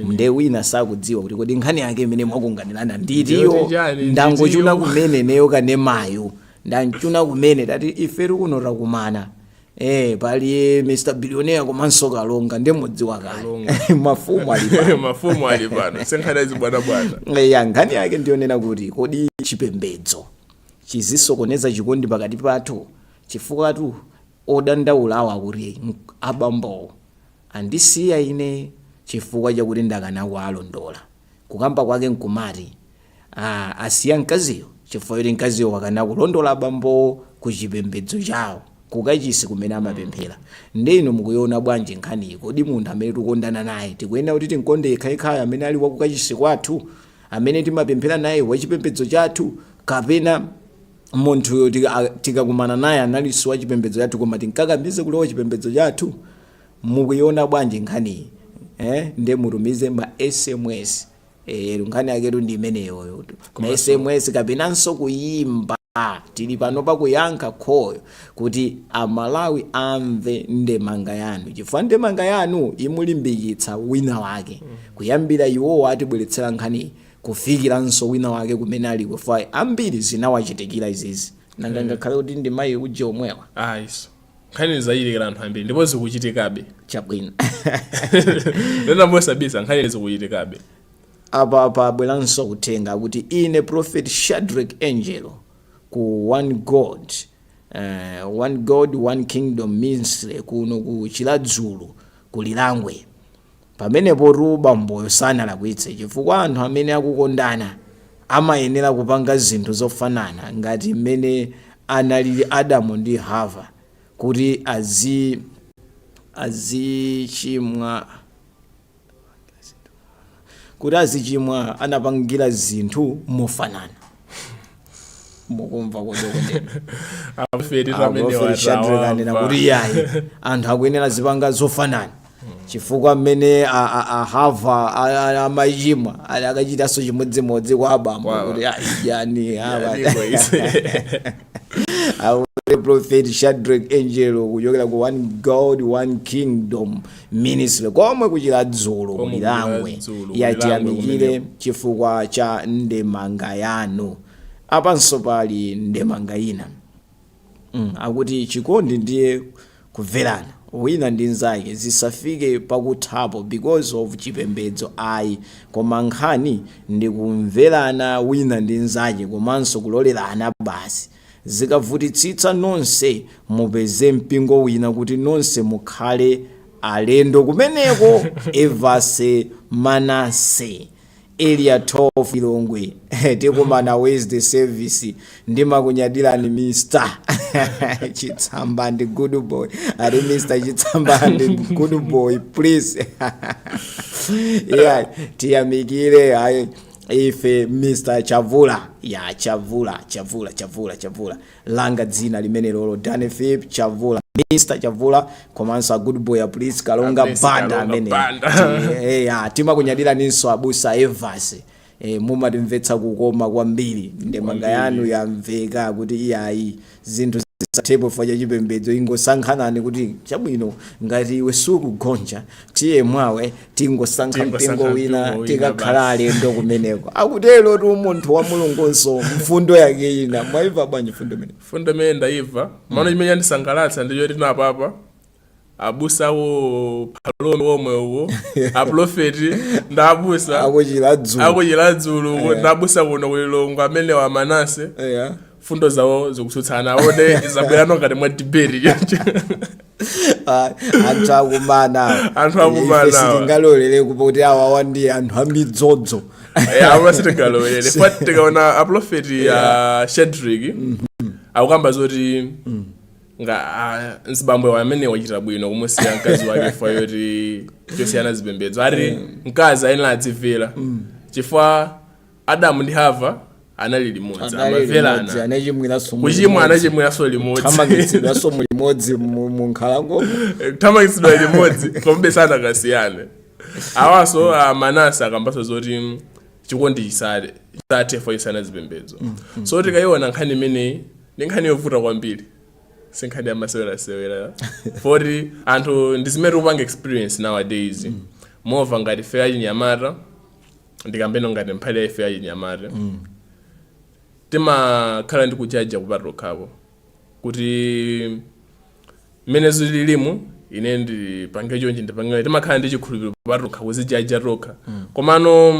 Nde wina sakudziwa kuti kodi nkhani yake imene mwakunganirana nditiyo? Ndiyoti chani, Ndangochuna nditiyo? Kumene neyo kanemayo ndanchuna kumene tati ife tikuno takumana. Pali Mr Billionaire komanso Kalonga, ndi mudziwa kale. Kalonga. Mafumu ali pano. Mafumu ali pano, senkhani azibwanabwana. Ya, nkhani yake ndiyonena kuti kodi chipembedzo chizisokoneza chikondi pakati pathu? Chifukwa tu odandaula awo akuti abambowo andisiya ine chifukwa chakuti ndakana kuwalondola. Kukamba kwake nkumati asiya mkaziyo chifukwa choti mkaziyo wakana kulondola abambowo ku chipembedzo chawo, kukachisi kumene amapemphera. Ndi inu mukuiona bwanji nkhaniyi? Kodi munthu amene tikukondana naye tikuyenera kuti tinkonde yekhayekhayo amene ali wakukachisi kwathu, amene timapemphera naye, wachipembedzo chathu, kapena munthuyo tikakumana naye analinso wachipembedzo chathu koma tinkakamize kulowa chipembedzo chathu? Mukuiona bwanji nkhaniyi, eh? Nde mutumize ma SMS. Nkhani yaketu ndi imeneyoyo, ma SMS kapenanso kuyimba. Tili pano pakuyankha khoyo kuti Amalawi amve ndemanga yanu, chifukwa ndemanga yanu imulimbikitsa wina wake, kuyambira iwowo atibweretsera nkhani kufikiranso wina wake kumene ali kufa. Ambiri zinawachitikira izizi. Nanga ngakhale kuti ndi mayi uje omwewa? Ayiso nkhani zachitikira anthu ambiri ndipo zikuchitikabe. Chabwino. Lena mosabisa, nkhani zikuchitikabe. Apa pabweranso uthenga kuti ine Prophet Shadrack Angelo ku One God, One God One Kingdom Ministry kuno ku Chiladzulu ku Lilangwe. Pamenepo tu bamboyo sanalakwitse, chifukwa anthu amene akukondana amayenera kupanga zinthu zofanana ngati mmene analili Adamu ndi Hava kuti azichimwa kuti azichimwa anapangira zinthu mofanana. Mukumva kodokotera? Afeti amene. Anena kuti yayi, anthu akuyenera zipanga zofanana chifukwa mmene Ahava amachimwa ali akachitanso chimodzimodzi kwa abambo kuti yani. Yaniko ise. Akuti Prophet Shadrack Angelo kuchokera ku One God One Kingdom Ministry komwe kuChiradzulu. Komwe. Kulilangwe. Kuchiradzulu, Yatiyamikire Kulilangwe. Chifukwa cha ndemanga yanu. Apanso pali ndemanga ina. Akuti chikondi ndiye kumverana wina ndi nzake, zisafike pakuthapo because of chipembedzo ayi, koma nkhani ndi kumverana wina ndi nzake komanso kulolerana basi. Zikavutitsitsa nonse mupeze mpingo wina kuti nonse mukhale alendo kumeneko. Evase Manase, Area 12, Lilongwe. Tikumana Wednesday service. Ndimakunyadirani Mr Chitsamba ndi good boy. Ati Mr Chitsamba ndi good boy, please. Yeah, tiyamikire. Ayi. Ife Mr Chavula ya Chavula, Chavula, Chavula, Chavula, langa dzina limene lolo Danny Phip Chavula, Mr Chavula, komanso a good boy a Prince Kalonga Prince Banda Kalonga amene Banda. Ya, timakunyadiraninso abusa Evas. Mumatimvetsa kukoma kwambiri. Ndemanga yanu yamveka kuti iyayi, zinthu zisathepo chifukwa cha chipembedzo. Ingosankhanani kuti chabwino, ngati iwe sukugonja, tiye mwawe tingosankha Tingosankha mpingo wina, mpingo wina. Tikakhala alendo kumeneko. Akutero tu munthu wa Mulungunso, mfundo yake ina. Mwayimva bwanji mfundo imene? Fundo imene ndayimva mano, chimene chandisangalatsa ndicho tinapapa abusawo Phalombe omwe uko, aprofeti ndi abusa akuchira dzulo, akuchira dzulo ndi abusa kuno kulilongwe amene wa Manase, fundo zawo zikutsutsana. Aone zabwerano ngati mwa debate choncho. Ah, anthu akumana. Anthu akumana. Ife sitingalolere kuti awawa ndi anthu amidzodzo. Awa sitingalowelere fa tikaona aprofeti ya Shedrick akukamba zoti nga mzibambo amene wachita bwino kumusiya mkazi wake chifukwa yoti chosiyana zipembedzo. Ati mkazi ayenera adzimvera chifukwa Adamu ndi Hava anali limodzi, amamverana. Anachimwiranso. Kuchimwa anachimwiranso limodzi. Thamangitsidwanso mulimodzi mu nkhalango. Kuthamangitsidwa limodzi, komabe sanakasiyane. Awaso Manase akambaso zoti chikondi chisale chisathe fo chisana zipembedzo. So tikayiona nkhani imeneyi ndi nkhani yovuta kwambiri, si nkhani yamasewerasewera, foti anthu ndi zimene tikupanga experience nowadays. Mova ngati ife achinyamata, ndikambeno ngati mphali ya ife achinyamata, timakhala ndi kujaja kupatokhapo kuti mmene zililimu ine ndipange chonchi, ndipange. Timakhala ndi chikhulupiriro patokha, kuzijaja tokha. Komano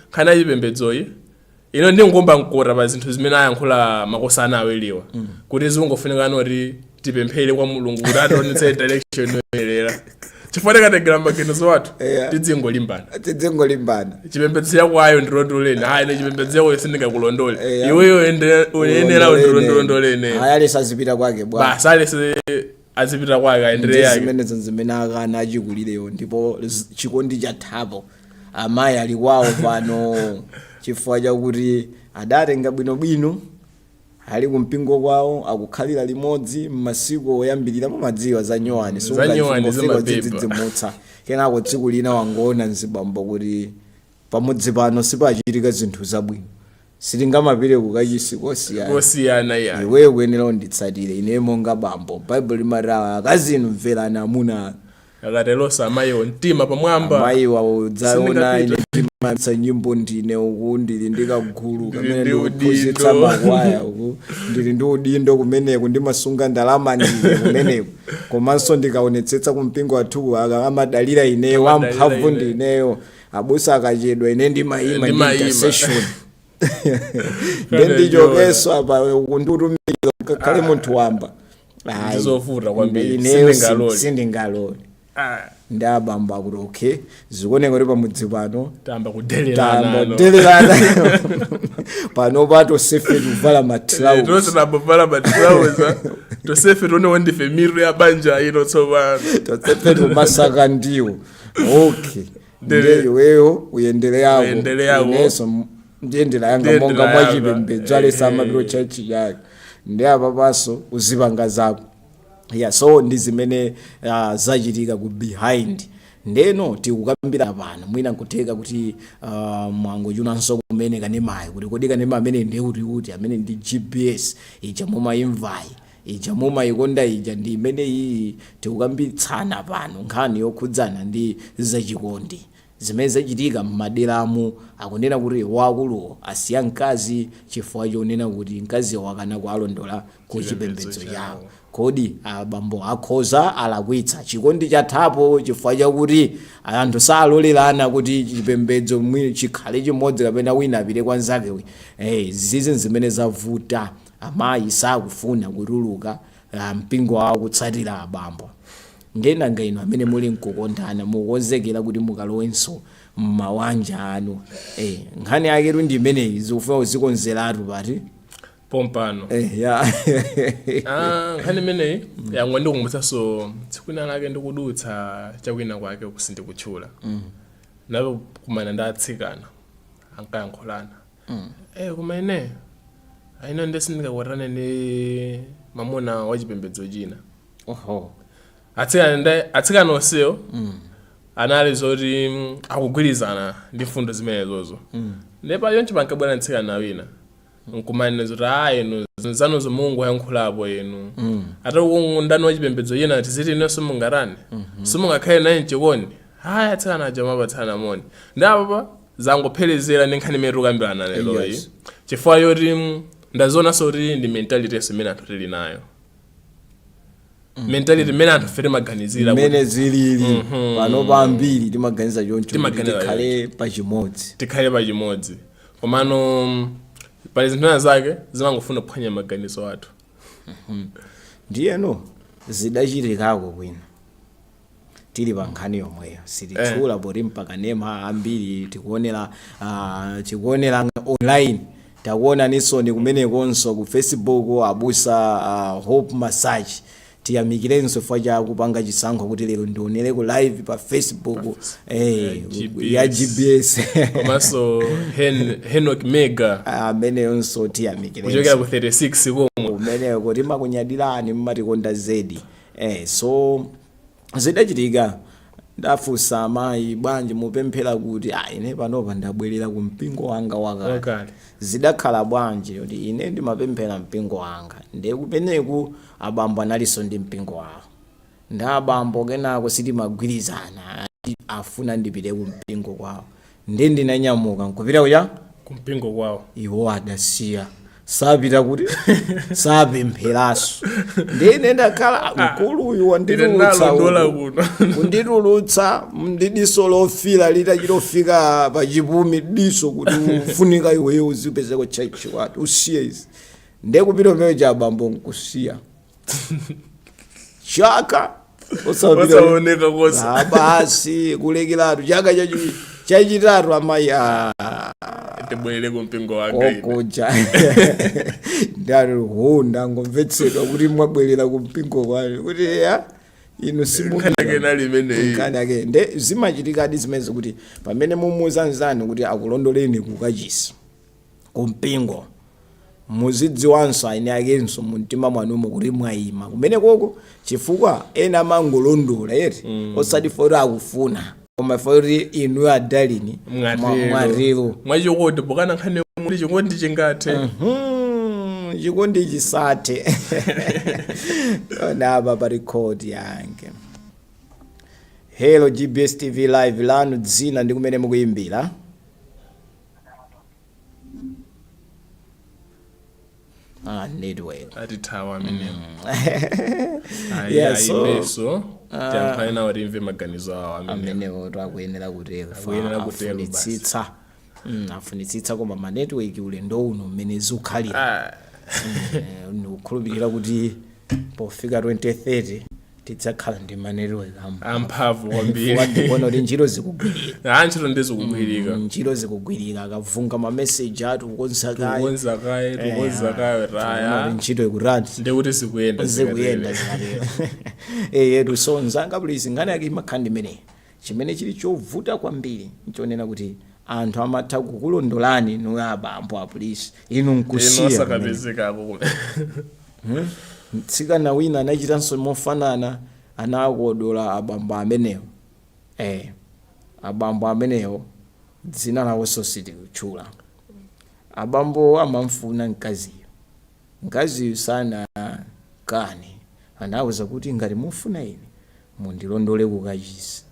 nkhani yachipembedzoyi ino ndingomba mkota pa zinthu zimene ayankhula makosana awiriwa, kuti zingofunika kuti tipemphere kwa Mulungu kuti ationetse direction yoyenera, chifukwa tikatengera maganizo athu tidzingolimbana. Tidzingolimbana. Chipembedzo chako ayo ndilondoleni, hayi, ine chipembedzo chako sindingakulondole. Iweyo uyenera undilondolene. Ayalesa azipita kwake bwana. Basi, alese azipita kwake, aendere Ndi yake. Zimenezo zimene akana achikulireyo, ndipo chikondi chathapo. Amayi ali kwawo pano chifukwa chakuti adatenga bwinobwino, ali kumpingo kwawo, akukhalira limodzi. Mmasiku oyambirira mumadziwa za nyowani. Za nyowani zimapepa. Zidzidzimutsa. Kenako tsiku lina wangoona mzibambo kuti pamudzi pano sipachitika zinthu zabwino, sitingamapite kukachisi kosiyana. Kosiyana ya. Iweyo kuyenera unditsatire ine monga bambo. Baibulo limati akazi inu mverani amuna anu. Akaterosa amayiwo mtima pamwamba. Amayiwa udzaona Sindingapite. ine ndimatsa nyimbo, ndine uku ndili ndi kagulu kamene ndi ndikuphunzitsa udindo. Makwaya uku ndili ndi udindo kumeneku, ndimasunga ndalama ndine kumeneku, komanso ndikaonetsetsa kumpingo athuku amadalira ineyo. Amadalira wamphamvu ine. Ndineyo abusa akachedwa ine ndimayima ndi Ndimayima. intercession, nde ndichokenso apa kundiutumikira kakhale munthu wamba. Ayi, Ndizovuta kwambiri. ineyo Sindingalole. Sindingalole. Ah, Ndi abambo akuti okay, zikuoneka kuti pamudzi pano tamba kudelelana. Tambodelelana pano, patosefe tuvala matrauza. Tonse tambovala matrauza, tosefe tionewo ndife mitu ya banja ino tsopano. Tosefe tumasaka ndiwo. Okay, ndiye iweyo uyendere yako. Uyendere yako. Inenso ndiyendera yanga. Ndiyendera Monga yanga. mwachipembedzo alesa amapiro chechi yake, ndi apapanso uzipanga zako. Yeah, so ndi zimene zachitika ku behind. Ndeno tikukambira pano, mwina nkutheka kuti mwangochunanso kumene kanemayo, kuti kodi kanema amene ndi kuti amene ndi GBS ija mumayimvayi, ija mumayikonda ija, ndi imene iyi tikukambitsana pano, nkhani yokhudzana ndi zachikondi zimene zachitika m'maderamu. Akunena kuti wakuluwo asiya mkazi chifukwa chonena kuti mkaziwo wakana kualondola ku chipembedzo chawo. Kodi abambo akhoza alakwitsa? Chikondi chathapo chifukwa chakuti anthu salolerana kuti chipembedzo chikhale chimodzi kapena wina apite kwa nzakewe. Zizi zimene zavuta, amayi sakufuna kutuluka mpingo wawo kutsatira abambo. Ndenanga inu amene muli mkukondana, mukukonzekera kuti mukalowenso mmawanja anu, nkhani yaketu ndi imeneyi, zikufuna kuzikonzeratu pati? Pompano. Ya. Ah, nkhani imeneyi yangwe ndikumbutsanso tsiku lina lake ndikudutsa chakwina kwake kusindikutchula, napo kumana ndi atsikana. Ankayankhulana, koma ine aino nde sindingakwatirane ndi mamuna wachipembedzo china. Oho. Atsikana nde, atsikana onsewo anali zoti akugwirizana ndi mfundo zimenezozo. Ndipo yonse pankabwera mtsikana wina nkumanena zoti, a inu zanuzo mungoyankhulapo inu, atakukondani wachipembedzo china, tiziti inu simungatani, simungakhale naye mchikondi. Haya, atsikana aja mapatsana moni, ndi apapa zangophelezera ndi nkhani imene tikukambirana lero iyi, chifukwa yoti ndazionanso kuti ndi mentality yenso imene anthu tili nayo, mentality imene anthu fe timaganizira kuti Mmene zilili pano, pambiri timaganiza choncho kuti Timaganiza tikhale pachimodzi. Tikhale pachimodzi, komano pali zinthu zina zake zimangofuna kuphwanya maganizo athu. Ndiyeno zidachitikako kwina, tili pa nkhani yomweyo, sititchula poti mpaka nema ambiri tikuonera, tikuonera online. Takuonaninso ni kumenekonso ku Facebook, abusa Hope Massage, tiyamikirenso chifukwa cha kupanga chisankho kuti lero ndionereko live pa Facebook GBS. Ya GBS. Komanso Henok Mega. Ameneyonso tiyamikirenso. Kuchokera ku 36 komwe. Kumeneko timakunyadirani, mmatikonda zedi. So zidachitika, ndafunsa amayi, "Bwanji, mupemphera kuti?" "Ah, ine panopa ndabwerera ku mpingo wanga wakale." Wakale. Zidakhala bwanji? Kuti ine ndimapemphera mpingo wanga, ndiye kumeneku abambo analinso ndi mpingo wawo, ndi abambo kenako sitimagwirizana, ati afuna ndipite ku mpingo kwawo, ndi ndinanyamuka nkupita kuja. Kumpingo kwawo. Iwo adasiya, sapita kuti sapempheranso, ndine ndakhala mkulu uyu wanditulutsa Ine ndalondola uku. Kuno. Kunditulutsa ndi diso lofira litachitofika pachipumi, diso kuti ufunika iweyo uzipezeko church kwati usiye izi, ndekupita umene cha abambo nkusiya chaka osapita. Osaoneka konse. Ah, basi, kulekeratu chaka chachiwiri, chachitatu, amayi, ah, Tibwerere kumpingo wanga ine. Kokuja ndati ho, ndangomvetsedwa kuti mwabwerera kumpingo kwanu, kuti ya inu Nkhani yake inali imeneyi. Nkhani yake nde zimachitikadi zimene kuti pamene mumuuza nzanu kuti akulondoleni kukachisi, kumpingo, muzidziwanso aine akenso mumtima mwanumo kuti mwayima kumene koko, chifukwa ena amangolondola eti, osati foti akufuna, koma foti inu adalini mwatero. Mwachikondi pokana nkhani muli chikondi chingathe. Chikondi chisathe. Napa pa record yange. Hello, GBS TV live, lanu dzina ndi kumene mukuyimbira? Ah, network. Atithawa amenewo. Yeah, so- Ayimeso tiyankhulane nawo, timve maganizo awo amenewo. Amenewo akuyenera kutero. Akuyenera kutero basi. Afunitsitsa. Afunitsitsa, koma ma network ulendo uno mmene zikukhalira, ndikukhulupirira kuti pofika 2030 tidzakhala ndi ma network amphamvu kwambiri. Ndikuona kuti ntchito zikugwirika. Ah, ntchito ndizikugwirika. Ntchito zikugwirika, akavunga mameseji athu kukonza kaye. Tikukonza kaye, tikukonza kaye. Tikuona raya kuti ntchito ikurani. Ndekuti zikuyenda. Zikuyenda zikatero yetu. So nzanga, please, nkhani yake imakhala ndi imeneyi. Chimene chili chovuta kwambiri nchonena kuti anthu amatha kukulondolani inu abambo apolisi, inu ino nkusiya kumene. Osakapezekako kumene. Mtsikana wina anachitanso mofanana, anakodola abambo amenewo. Abambo amenewo dzina lawonso sitikutchula. Abambo amamfuna mkaziyo, mkaziyo sanakane, anawuza kuti ngati mufuna ine mundilondole kukachisi.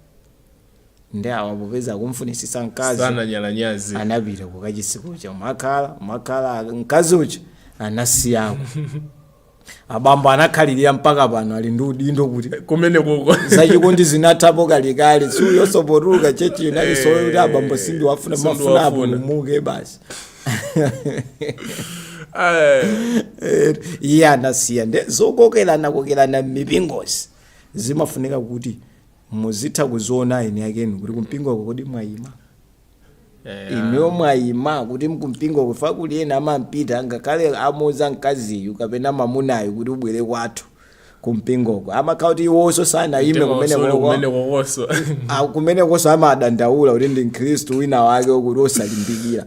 Ndi awa popeza akumfunisisa mkazi, Sananyalanyaze. anapita kukachisi kuja, umakhala umakhala, mkazi uja anasiyako, abambo anakhalirira mpaka pano ali ndi udindo kuti kumene kuko. Zachikondi zinathapo kalekale, suyosopotuluka church inaliso kuti abambo sindiwafuna, mafuna Sindiwafuna. apulumuke basi. Iye anasiya. Nde zokokerana kokerana m'mipingozi zimafunika kuti muzitha kuziona eni akenu kuti kumpingoko kodi mwayima, inuyo mwayima kuti kumpingo kufa kuli ena amampita ngakhale amuuza mkaziyu kapena mamunayu kuti ubwere kwathu. Kumpingoko amakhala kuti iwonso sanayime Mtima kumene usuli koko. kumene kokonso. Ah, kumene konso amadandaula kuti ndi Mkhristu wina wake kuti osalimbikira,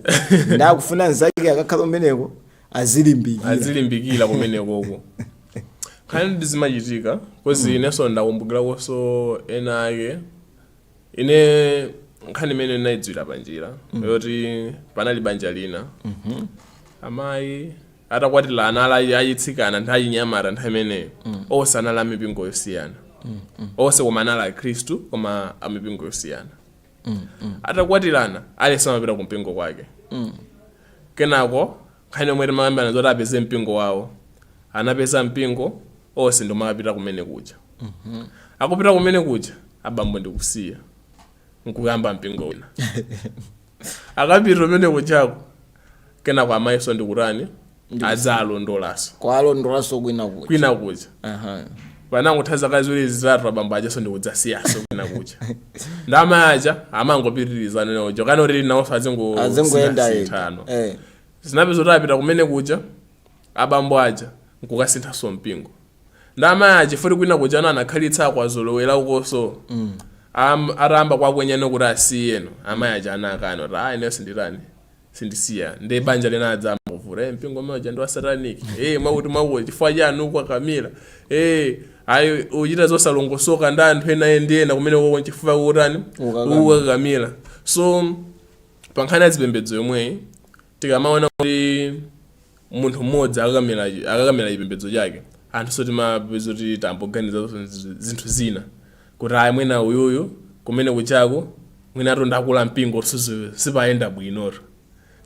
ndakufuna nzake akakhala kumeneko azilimbikira. Azilimbikira kumenekoko. Nkhani ndi zimachitika 'cause inenso ndakumbukirakonso ena ake. Ine nkhani imene ndinayidziwira panjira yoti panali banja lina, amayi atakwatira ana ali achitsikana ndi achinyamata nthawi imeneyo, onse anali amipingo yosiyana onse, koma anali Akhristu, koma amipingo yosiyana. Atakwatirana, aliyense amapita ku mpingo kwake. Kenako nkhani yomwe timayambana zoti apeze mpingo wawo, anapeza mpingo onse, ndomapita kumene kuja. Akupita kumene kuja, abambo ndikusiya nkuyamba mpingo wina. Akapita kumene kujako, kenako amayinso ndikutani, adzalondolaso. Kwalondolaso kwina kuja. Kwina kuja. Panangotha zaka 2, 3, abambo ajaso ndikudzasiyaso kwina kuja, ndi amayi aja amangopitirizana nawo kana kuti nawonso azingoyenda azingosinthano. Zinapeza kuti apita kumene kuja, abambo aja nkukasinthanso mpingo ndi amayi aja, futi kwina kuja ano anakhalitsa akwazolowera ukoso. Atayamba kwakwenyano kuti asiyeno, amayi aja anakana kuti ayi, ineyo sinditani, sindisiya. Ndi banja lina adzamba kuvuta, "Eh, mpingo umene uja ndi wa satanic, eh, mwakuti mwakuti, chifukwa chanu kwakamira, eh, ayi, uchita zosalongosoka ndi anthu ena ndi ena kumene koko, chifukwa kutani?" Ukakamira. Ukakamira. So pa nkhani ya zipembedzo yomweyi, tikamaona kuti munthu mmodzi akakamira chipembedzo chake, anthu so timapeza kuti tamboganiza zinthu zina kuti ayi, mwina uyuyu kumene kuchako mwina ato ndakula mpingo sipayenda bwinoto,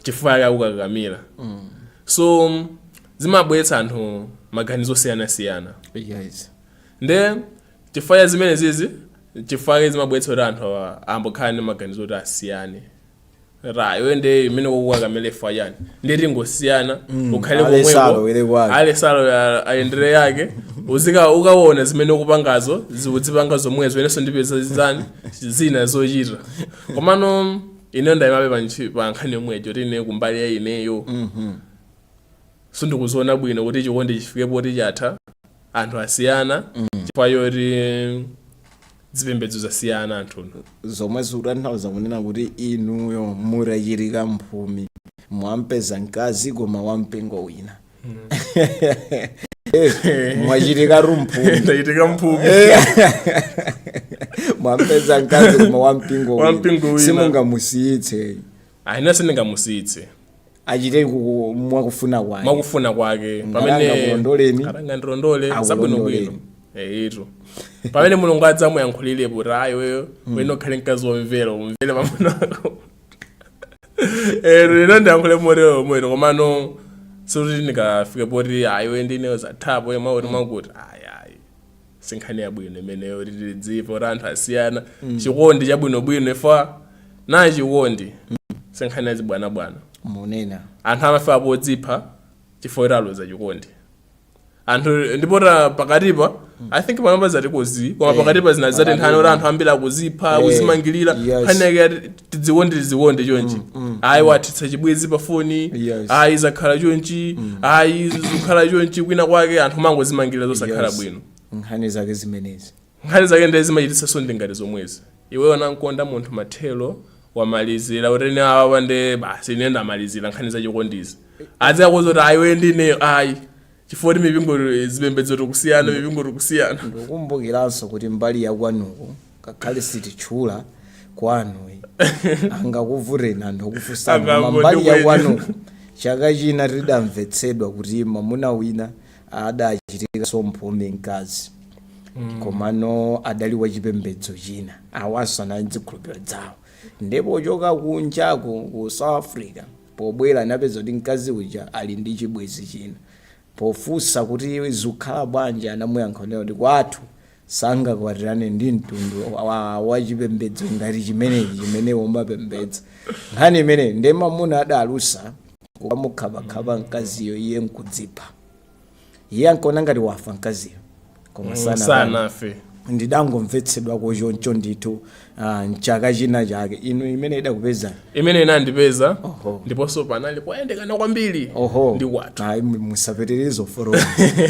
chifukwa yake akukakamira. So zimabweretsa anthu maganizo osiyanasiyana. Nde chifukwa cha zimene zizi, chifukwa chake zimabweretsa kuti anthu awa ambokhala ndi maganizo kuti asiyane ra iwe nde imene kukukakamira ifwa chani, ndi tingosiyana, ukhale Ale komweko. salo ile kwake. Ale salo ayendere yake, uzika ukaona zimene ukupangazo, zikudzipanga zomwezo, inenso ndipeza zani zina zochita. Komano ine ndayimabe pa nkhani yomweyo kuti ine kumbali ya ineyo sindikuziona bwino kuti chikondi chifike poti chatha, anthu asiyana chifukwa choti zipembedzo zasiyana anthuno. Zomwe zikutanthauza kunena kuti inuyo mutachitika mphumi, mwampeza mkazi koma wampingo wina, mwachitika rumphumi. Ndachitika mphumi. Mwampeza mkazi koma wampingo wina. Wampingo wina. Simungamusiyitse. Ayina, sindingamusiyitse. Achite mwakufuna kwake. Mwakufuna kwake. Pamene akulondoleni. Karanga ndilondole Akulondoleni. zabwinobwino etu, pamene Mulungu adzamuyankhulirepo kuti ayi, iweyo wene ukhale mkazi womvera, umvere mwamuna wako. Ero ino ndiyankhule motero mwero, komano sikuti ndikafike poti ayi, iwe ndineyo zathapo, mwakuti mwakuti, ayi ayi, sinkhani yabwino imeneyo kuti tidzipe kuti anthu asiyana. Chikondi chabwinobwino ifa na chikondi sinkhani yazibwanabwana. Munena. Anthu amafika podzipha chifukwa kuti aluza chikondi anthu. Ndipo ta pakatipa, I think panopa zatikozi, koma pakatipa zina zatenthani kuti anthu ambiri akuzipha, akuzimangirira. Nkhani yake yati tidzikonde, tidzikonde chonchi, ayi, wathitsa chibwezi pa foni, ayi, zakhala chonchi, ayi, zikukhala chonchi kwina kwake, anthu mangozimangirira zosakhala bwino. Nkhani zake zimenezi. Nkhani zake ndiye zimachititsa ndi ngati zomwezi. Iwe unamkonda munthu, mathelo wamalizira kuti ine awa nde basi, ine ndamalizira nkhani zachikondizi, adzakuza kuti ayi, iwe ndineyo ayi, chifukwa kuti mipingo, zipembedzo tikusiyana, mipingo tikusiyana. Ndikukumbukiranso kuti mbali ya kwanuko, kakhale sititchula kwanuyi, angakuvuteni anthu akufunsani, koma Angambo mbali ya ndikweni. kwanuko chaka china tidamvetsedwa kuti mwamuna wina adachitikanso mphumi mkazi, komano adali wachipembedzo china, awanso anali zikhulupiriro zawo, ndipo pochoka kunjaku ku South Africa, pobwera anapeza kuti mkazi uja ali ndi chibwezi china. Pofunsa kuti zikukhala bwanji, anamuyankha kunena kuti kwathu sangakwatirane ndi mtundu wa chipembedzo ngati chimenechi chimene umapembedza. Nkhani imeneyi ndiye mamuna adalusa kukamukhapakhapa mkaziyo, iye nkudzipha. Iye ankaona ngati wafa mkaziyo, koma sana. Sanafe. Ndidangomvetsedwako choncho ndithu, mchaka china chake inu imene idakupezani. Imene inandipeza. Oho. Ndiponso panali kuyendekana kwambiri Oho. ndi kwathu. Ayi, musapitirize foro,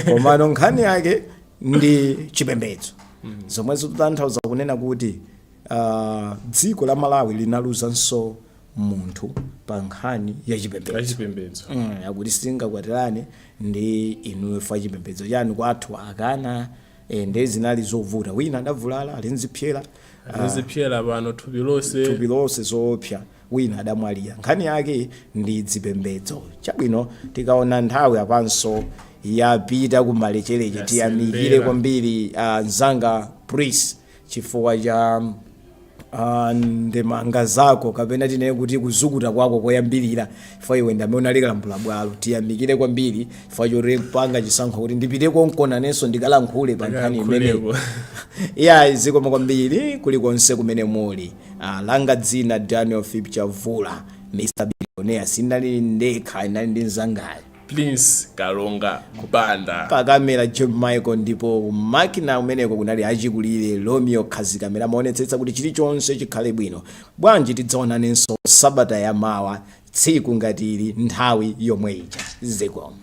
komano nkhani yake Ndi chipembedzo zomwe zikutanthauza kunena kuti dziko la Malawi linaluzanso munthu pa nkhani ya chipembedzo. Achipembedzo. Akuti singakwatirane ndi inuyo fa chipembedzo chanu, kwathu akana. Ndi zinali zovuta, wina adavulala, ali nzipsera. Azipyera pano thupi lonse. Thupi lonse, zoopsa. Wina adamwalira. Nkhani yake ndi zipembedzo. Chabwino, tikaona nthawi apanso yapita kumalechereche. Tiyamikire Yasembera. kwambiri mzanga Prince chifukwa cha ndemanga zako, kapena tinene kuti kuzukuta kwako koyambirira, chifukwa iwe ndamene unalilambula bwalo. Tiyamikire kwambiri chifukwa choti panga chisankho kuti ndipite konkonanenso ndikalankhule pa nkhani imeneyi. Ndikalankhuleko. Iya, zikomo kwambiri kulikonse kumene muli. Langa dzina Daniel Phip Chavula, Mr Billionaire. Sindali ndekha, inali ndi mzangayo Prince Kalonga Banda. Pakamera John Michael, ndipo makina umeneko kunali achikulire Romeo Khazikamera, amaonetsetsa kuti chilichonse chikhale bwino. Bwanji tidzaonanenso sabata yamawa, tsiku ngati ili, nthawi yomwe ija. Zikomo.